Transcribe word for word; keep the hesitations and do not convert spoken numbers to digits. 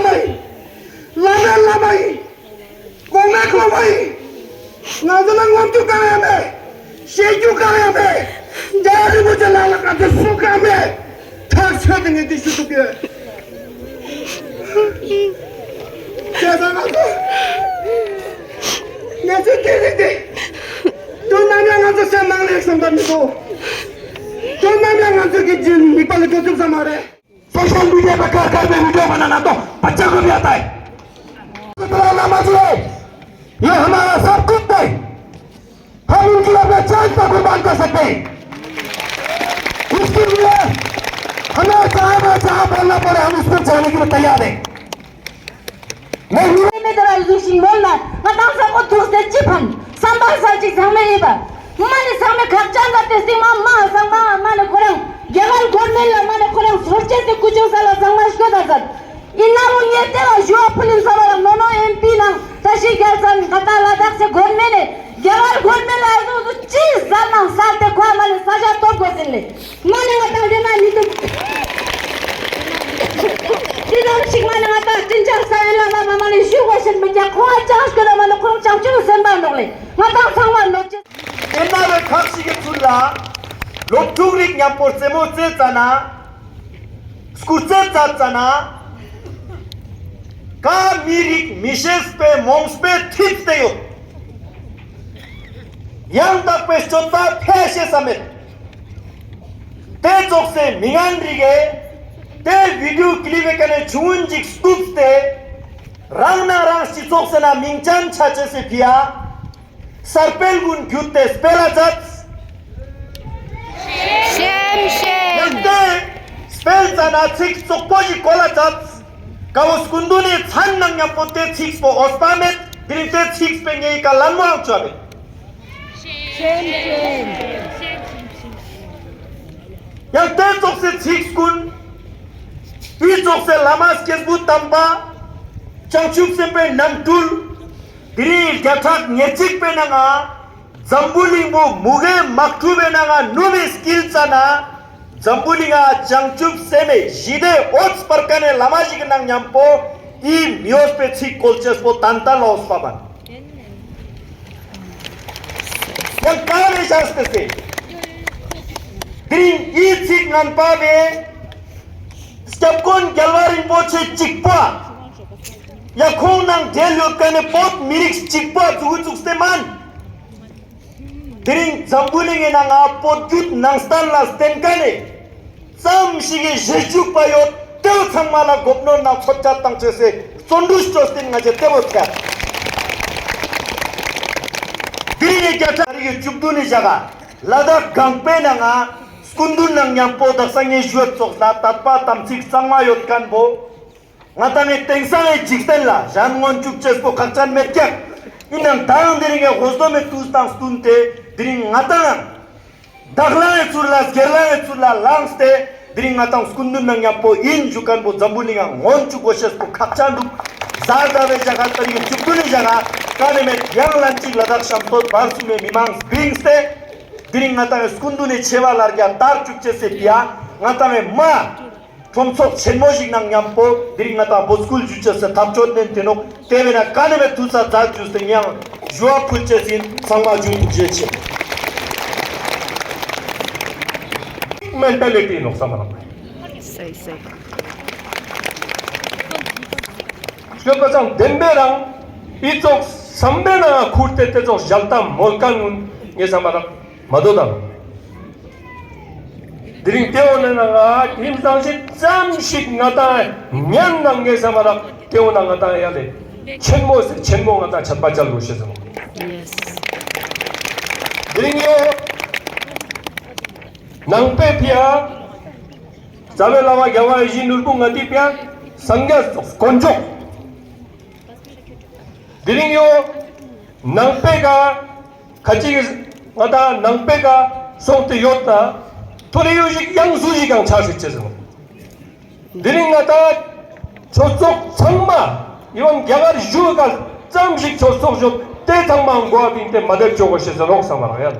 བླ་མའི་བླ་མ་ཡིན། གོང་མའི་གོང་མ་ཡིན། ང་ཚོ་ལ་ངོམ་རྒྱུ་གང་ཡང་མེད། བཤད་རྒྱུ་གང་ཡང་མེད། རྒྱལ་བ་རིན་པོ་ཆེ་ལག་ལ་ང་ཚོ་སུ་གང་མེད། ཐག་ཆོད་དེ་ངས་འདི་ཞུ་ཐུབ་ཀྱི་ཡོད། བྱས་ཙང་ང་ཚོ་ངས་ཚོའི་སྐད་རིགས་དེ་དུས་ནམ་ཡང་ང་ཚོ་སེམས་ནང་ལ་བསམ་པ་མི་འདུག་དུས་ནམ་ཡང་ང་ཚོ་གི་རྒྱུན་མིག་པ་ལ་འགྲོ་ཐུབ་ས་མ་རེད། སོ་ཤལ་མི་ཌི་ཡ་པ་ཁ་ཁར་པའི་བི་ཌིའོ་མ་ན་ན་ཏོ་པ་ཅག་རུ་མ་ཏའི། ལ་ན་མ་ཇི་ཡེ་ཧ་མ་ས་ཀུབ་ཏའི། हम इनकी अपना जान का कुर्बान कर सकते हैं। इसके लिए हमें जहाँ ना जहाँ बोलना पड़े, हम उस पर जाने के लिए तैयार हैं। मैं ये में दरा जुशिंग बोलना, मैं तंग सा को दुख से चिपन, संभल सा चिक संग में ये बा। माने संग में खर्चा ना ते सिंग मा, मा संग मा, माने कोरंग, जवान गोरमेल ला, माने कोरंग सोचे से कुछ साला संग मा शो दा सर। ཡིན་ན་རུང་ངས་དེ་ལ་ཞུ་བ་ཕུལ་ཡིན་ས་བ་ལ་ནོ་ནོ་ཨེམ་པི་ནང་བཀྲ་ཤིས་རྒྱལ་མཚན་ང་ད་ལ་དྭགས་སེ་གོར་མེ་ནས་རྒྱ་གར་གོར་མེ་ལ་ཨ་ཟུག་ཟུག་ཅི་ཟ་ནང་ས་དེ་ཁོ་མ་ནས་ས་ཞ་སྟོབས་དགོས་ཟིན་ལེ། མ་ནས་ང་ད་འདི་ན་མི་འདུག་དེ་ནང་ཞིག་མ་ནས་ང་ད་ཅིན་ཅང་ས་ཡོད་ལ་མ་མ་མ་ནས་ཞུ་དགོས་ཤེས་མི་རྒྱ་ཁོ་ཨ་ཅང་སྐྱོ་ལ་མ་ནས་ཁོང་ཅང་ཅུ་སེམས་པ་ནོག་ལེ། ང་ད་ཚང་མ་ནོར་ཅི། དེ་ན་བའི་ཁག་ཅིག་གི་ཚུལ་ལ་ལོ་དྲུག་རིགས་མཉམ་པོ་རྩེད་མོ་རྩེད་ཙ་ན། སྐུ་རྩེད་རྩ་ཙ་ན། ཀ་མི་རིགས་མི་ཤེས་པའི་མོངས་པའི་ཐིབས་ཏེ་ཡོད། ཡང་དག་པའི་སྤྱོད་པ་ཕལ་ཤེས་ས་མེད། དེ་ཙོགས་སེ་མི་ངན་རིགས་ཨེ། དེ་བི་ཌིའོ་ཀི་ལི་པའི་ཀ་ནས་ཆུང་ངུན་ཅིག་སྟུབས་ཏེ། རང་ནང་རང་སྤྱི་ཚོགས་སེ་ན་མིང་ཅན་ཆ་ཆེ་སེ་ཕི་ཡ། གསར་སྤེལ་ཀུན་བརྒྱུད་དེ་སྤེལ་ལ་མཛད། ཤེམ་ཤེམ། ཡང་དེ་སྤེལ་ཙ་ན་ཚིག་བཙོག་པོ་ཞིག་གོ་ལ་མཛད། ཀ་བོ་སྐུ་མདུན་ནས་མཚན་ནང་མཉམ་པོ་དེ་ཚིག་པོ་འོས་པ་མེད། དེ་རིང་དེ་ཚིག་པའི་ངེས་ཀ་ལན་མོའང་བཅོ་བས། ཤེམ་ཤེམ། ཡང་དེ་ཙོགས་སེ་ཚིག་ཀུན། དེ་ཙོགས་སེ་བླ་མ་སྐྱེས་བུ་དམ་པ། བྱང་ཆུབ་སེམས་དཔའི་རྣམ་སྤྲུལ། དེ་རིང་བརྒྱ་ཕྲག་ཉེར་གཅིག་པའི་ནང་ང་། འཛམ་བུ་གླིང་པོ་མུ་གེ་དམག་འཁྲུག་པའི་ནང་ང་ནུབ་པའི་དཀྱིལ་ཙ་ན། འཛམ་བུ་གླིང་ང་བྱང་ཆུབ་སེམས་དཔའི་ཞི་བདེ་འོད་སྤར་མཁན་ནི་བླ་མ་ཞིག་གི་ནང་མཉམ་པོ་ཨི་མི་འོས་པའི་ཚིག་བཀོལ་ཅེས་པོ་ཏན་ཏན་ལ་འོས་པ་བན། ཡང་ཀ་རེ་བཞག་སྟེ་སེ། དེ་རིང་ཨི་ཚིག་ངན་པ་བས། སྐྱབས་མགོན་རྒྱལ་བ་རིན་པོ་ཆེ་གཅིག་པ། ཡ་ཁོང་ནང་འབྲེལ་ཡོད་མཁན་ནི་བོད་མི་རིགས་གཅིག་པ་འཛུགས་འཛུགས་སྟེ་མན། དེ་རིང་འཛམ་བུ་གླིང་གི་ནང་ང་བོད་བརྒྱུད་ནང་བསྟན་ལ་བརྟེན་མཁན་ནི་ཙམ་ཞིག་གི་གཞི་བཞུགས་པ་ཡོད་དེའུ་ཚང་མ་ལ་སྒོ་ནོར་ནང་ཚོད་བཅད་བཏང་བྱས་སེ་བརྩོན་འགྲུས་སྤྲོད་བསྟེན་ང་ཚོས་དེ་བོ་ཐལ། དེ་རིང་ངས་བརྒྱ་ཕྲག་རིག་གི་བཅུ་བདུན་ནི་བཞག་ག་ལ་དྭགས་སྒང་པའི་ནང་ང་སྐུ་མདུན་ནང་མཉམ་པོ་དག་ས་ངས་ཞུ་བ་ཙོགས་ལ་དད་པ་དམ་ཚིག་གཙང་མ་ཡོད་མཁན་བོ། ང་ཏང་ངི་དེང་སང་ངི་འཇིག་རྟེན་ལ་གཞན་ངོ་འཇུག་ཅེས་པོ་ཁག་ཅན་མེད་ཀྱག། ཡིན་ནའང་ད་རང་དེ་རིང་ངི་ཧོ་སྡོ་མའི་དུས་དང་བསྟུན་ཏེ་དེ་རིང་ང་ཏང་ཡང་བདག་ལ་ངི་ཚུར་ལ་སྒེར་ལ་ངི་ཚུར་ལ་ལངས་ཏེ་དེ་རིང་ང་ཏང་སྐུ་མདུན་ནང་མཉམ་པོ་ཡིན་ཞུ་མཁན་པོ་འཛམ་བུ་གླིང་ང་ངོ་འཇུག་དགོས་ཤེས་པོ་ཁག་ཅན་འདུག། ཟ་ཟ་བའི་ཞག་ག་ད་རིང་ངི་བཅུ་བདུན་ནི་ཞག་ག་ཀ་ནེ་མེད་ཡང་ལན་གཅིག་ལ་དྭགས་ཤམ་སྟོད་བར་གསུམ་མི་མང་བིངས་ཏེ་དེ་རིང་ང་ཏང་ངི་སྐུ་མདུན་ནི་ཆེ་བ་ལར་རྒྱ་དར་བཅུག་ཅེས་སི་ཕི་ཡ་ང་ཏང་ངི་མ། ཁྲོམ་ཚོགས་ཆེན་མོ་ཞིག་ནང་མཉམ་པོ་དེ་རིང་ང་ཏང་བོད་སྐུལ་ཞུ་ཅེས་སི་ཐག་གཅོད་ནན་ཏེ་ནོག། དེ་བས་ན་ཀ་ནེ་བའི་དུས་ཚ་ཛ་ཇུས་ཏེ་ངས་ཡང་ཞུ་བ་ཕུལ་ཅེས་ཡིན། ཚང་མ་ཇུ་ཐུགས་རྗེ་ཆེ། མེན་ཊ་ལི་ཊི་ནོག་བསམ་མ་རག། སེ་སེ། ཤོད་པ་ཚང་བདེན་པའི་རང་ཨི་ཙོགས་བསམ་པའི་ནང་ཁུར་ཏེ་དེ་ཙོགས་ཞལ་ཏ་མོལ་ཀ་ངུན་ངས་བསམ་མ་རག། མ་དོ་དང་། དེ་རིང་ཏེ་འོ་ན་ང་ཁྱིམ་ཚང་ཞིག་ཙམ་ཞིག་ང་ཏང་ཉན་ན་ངས་བསམ་མ་རག། ཏེ་འོ་ན་ང་ཏང་ཡ་ལེ་ཆེན་མོ་ཟེར་ཆེན་མོ་ང་ཏང་ཆད་པ་བཅལ་དགོས་ཤེས་ཟེར་ནོ། ཡེས། དེ་རིང་ཡོ་ནང་པའི་ཕི་ཡ་རྩ་བའི་བླ་མ་རྒྱལ་བ་ཡིད་བཞིན་ནོར་བུ་ང་ཏི་ཕི་ཡ་སངས་རྒྱས་དཀོན་མཆོག། དེ་རིང་ཡོ་ནང་པའི་ཀ་ཁ་ཅིག་ང་ད་ནང་པའི་ཀ་སོང་སྟེ་ཡོད་ན་ཐོ་རེ་ཡོ་ཞིག་ཡང་སུ་ཞིག་ཀྱང་ཆ་ཞིག་ཆེ་ཟེར་ནོ། དེ་རིང་ང་ད་ཆོས་ཚོགས་ཚང་མ་ཡིན་རྒྱ་གར་བཞུགས་ཀ་ཙམ་ཞིག་ཆོས་ཚོགས་བཞུགས་ཏེ་ཚང་མ་འགོ་བ་བིང་སྟེ་མ་བསྡད་ཆོག་གོ་ཞེས་ཟེར་ནོ་བསམ་པ་རང་ཡ།